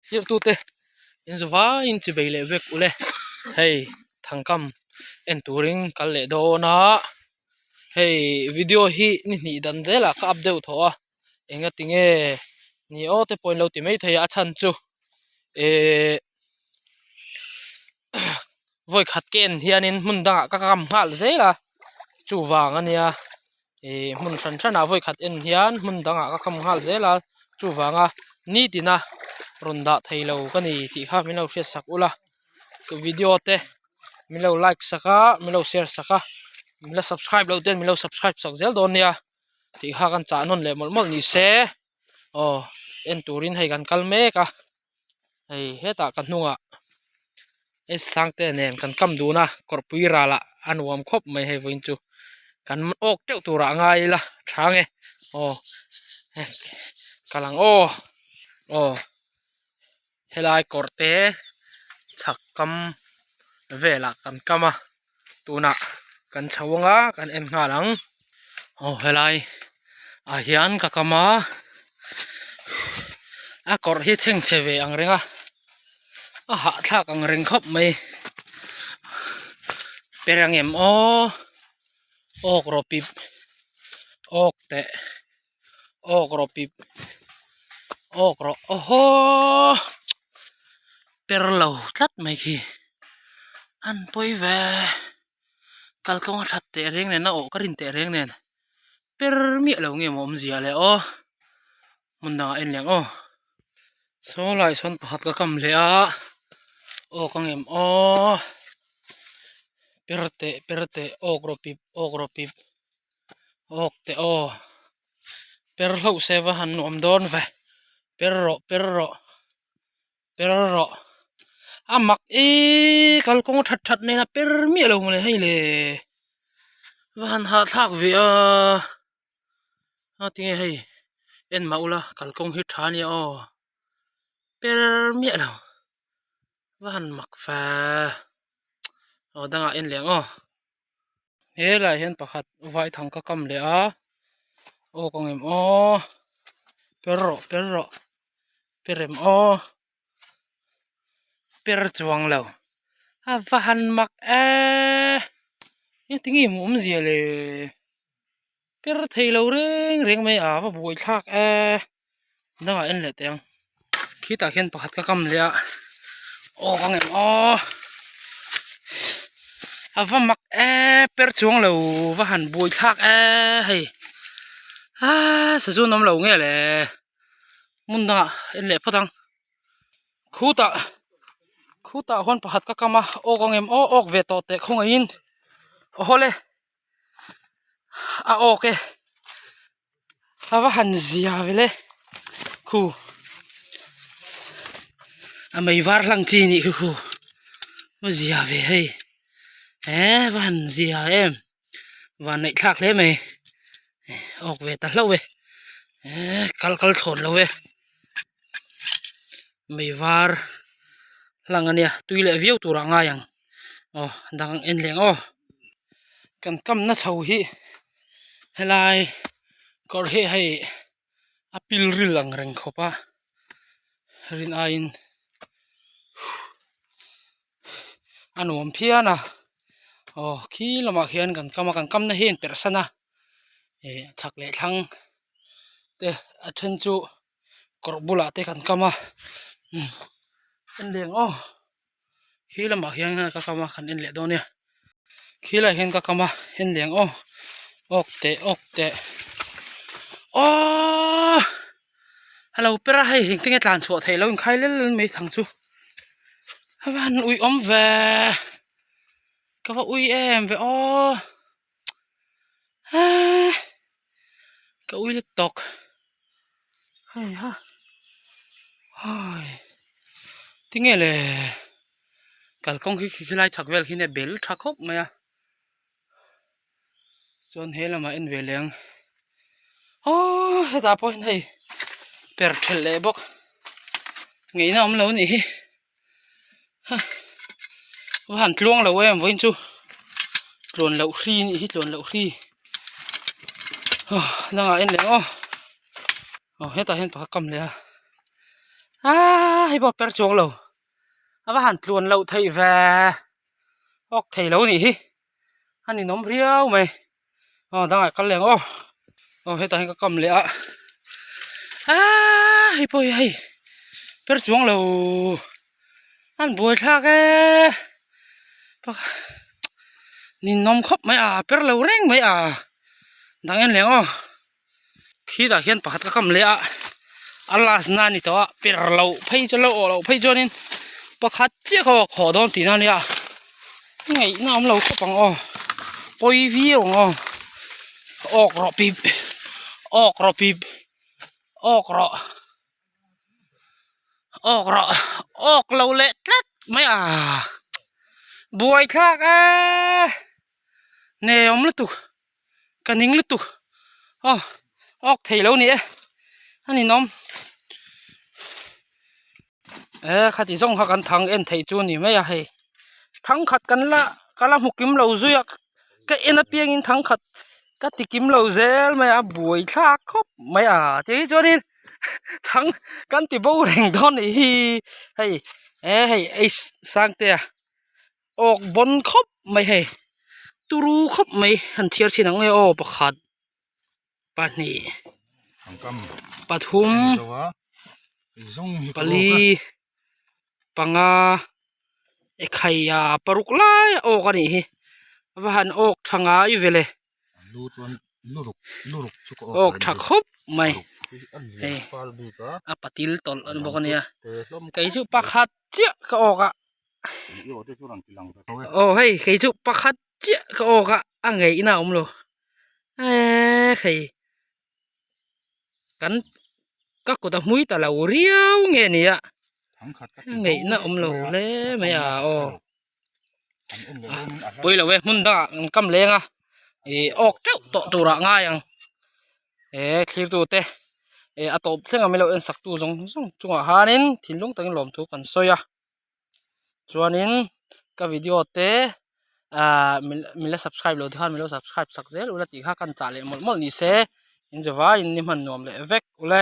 Tirtute in zu vaiin chi bei leh vek ule hei thangkam en turin kal leh dawn a hei video hi ni hnih dan zelah ka up deuh tawh a enga tinge ni aw te pawhin lo ti mai thei a a chhan chu ehh vawi khat ka en hianin hmun dangah ka kam nghal zel a chuvang a nia. Ih hmun hran hranah vawi khat en hian hmun dangah ka kham nghal zel a chuvanga nitina rawn dah thei lo ka ni tih kha min lo hriat sak ula video te min lo like sak a min lo share sak a min la subscribe loh ten min lo subscribe sak zel dawn nia tih kha kan chah nawn leh mawlh mawlh ni se aw en turin hei kan kal mek a. Hei hetah ka hnungah sangte nen kan kam dun a kawrpui ralah a nuam khawp mai hei vawiin chu kan awk teuh turah a ngai ila tha nge aw kal ang aw aw helai kawr te chhak kam velah kan kam a tunah kan chho anga kan en nghal ang aw helai ah hian ka kam a a kawrh hi chhengchhe ve ang reng a a hahthlak ang reng khawp mai per ang em aw awk rawh pip awk teh awk rawh pip awk rawh aw haw per lo tlat mai khi an pawi ve kalkawng a that teh reng nen a awh ka rin teh reng nen per miah lo nge maw awmzia le aw hmun dangah en leh ang aw saw lai sawn pakhat ka kam leh a awk ang em aw per teh per teh awk rawh pip awk rawh pip. Awk teh aw per hlauh se va han nuam dawn ve per rawh per rawh per rawh a mak eee kalkawng a that that nen a per miah lo mawle hei le va han hahthlak ve a a tinge hei en mah ula kalkawng hi tha ania aw per miah lo va han mak ve aw dangah en leh ang aw. Helaiah hian pakhat vai thang ka kam leh a aw ka ngem aw per rawh per rawh per em aw per chuang lo a va han mak eee engtin nge hmuh awmzia le per thei lo reng reng mai a va buai thlak eee dangah en leh teh ang khitah khian pakhat ka kam leh a aw ka ngem aw a va mak e per chuang lo va han buai thlak e hei aa sazun awm lo nge le hmun dangah en leh phawt ang khutah khutah huan pakhat ka kam a aw ka ngem aw awk ve tawh teh khawngaihin awhawle a awk e. A va han zia vele khu a mei var hlang chi nih khi khu va zia ve hei eh va han zia em van neih thlak hle mai awk ve ta hlauh e eh kal kal thlawn lo e mei var hlang ania tui leh viau turah a ngai ang aw dang en leh ang aw kan kamna chho hi helai kawr hi hei a pil ril ang reng khawp a rin aiin a nuam phian a aw khi lamah khian kan kam a kan kamna hi a inperh san a ih chhak leh thlang te a then chu kawr bulah te kan kam a en leh ang aw. Khi lamah hian ka kam a kan en leh dawn nia khi lai hian ka kam a en leh ang aw awk teh awk teh aww a lo per a hei engtin nge tlan chhuah theih loh inkhai lel lel mai thang chu a va han ui awm ve ka va ui em ve aw eee ka ui la tawk. Hei ha hai tinge le kalkawng hi khilai chhak vel khi nia bel tha khawp mai a chuan he lamah en ve leh ang aww hetah pawh hian hei per thelh leh bawk ngeihna awm lo a nih hi ha va han tluang lo em vawiin chu tluan loh hri a nih hi tluan loh hri aw dangah en leh ang aw aw hetah hian pakhat kam leh a. Aa hei pawh per chuang lo a va han tluan loh theih ve awk thei lo nih hi a ninawm riau mai aw dangah kal leh ang aw aw hetah hian ka kam leh a aa hei pawh hi hei per chuang lo an buai thlak e ninawm khawp mai a per lo reng mai a dang en leh ang aw. Khitah khian pakhat ka kam leh a a last na a ni tawh a per loh phei chuan lo awh loh phei chuanin pakhat chiah kha a khawh dawn tihna a nia ngaihna awm lo khawp ang aw pawi viau ang aw awk rawh pip awk rawh pip awk rawh awk rawh awk lo leh tlat mai a buaithlak e ne awm lutuk. Ka ning lutuk aw awk thei lo ni e a ninawm e khati zawng kha kan thang en theih chu a ni mai a hei thang khat kan la ka la hmu kim lo zui a ka en apiangin thang khat ka ti kim lo zel mai a buai thlak khawp mai a ti chuanin thang kan ti bo reng dawn a nih hi hei e hei ei sangtea. Awk bawn khawp mai hei turu khawp mai han chhiar chhin ang nge aw pakhat pahnih pathum pali panga ekhai a paruk lai a awk a nih hi a va han awk tha ngai vele awk tha khawp mai hei a patil tawlh a ni bawk a nia kei chu pakhat chiah ka awk a. Aw hei kei chu pakhat chiah ka awk a a ngeihna a awm lo eee hei kan ka kut a hmui ta lo riau nge ni a a ngeihna awm lo hle mai a aw pawi lo e hmun dangah an kam leng a ih awk teuh tawh turah ngai ang he thlir tu te eh a tawp thleng a min lo en sak tu zawng zawng chungah hianin thinlung takin lawmthu kan sawi a chuanin ka video te ahh min la subscribe lo te khan min lo subscribe sak zel ula tih kha kan chah leh mawlh mawlh ni se in zavaiin ni hman nuam leh vek ule.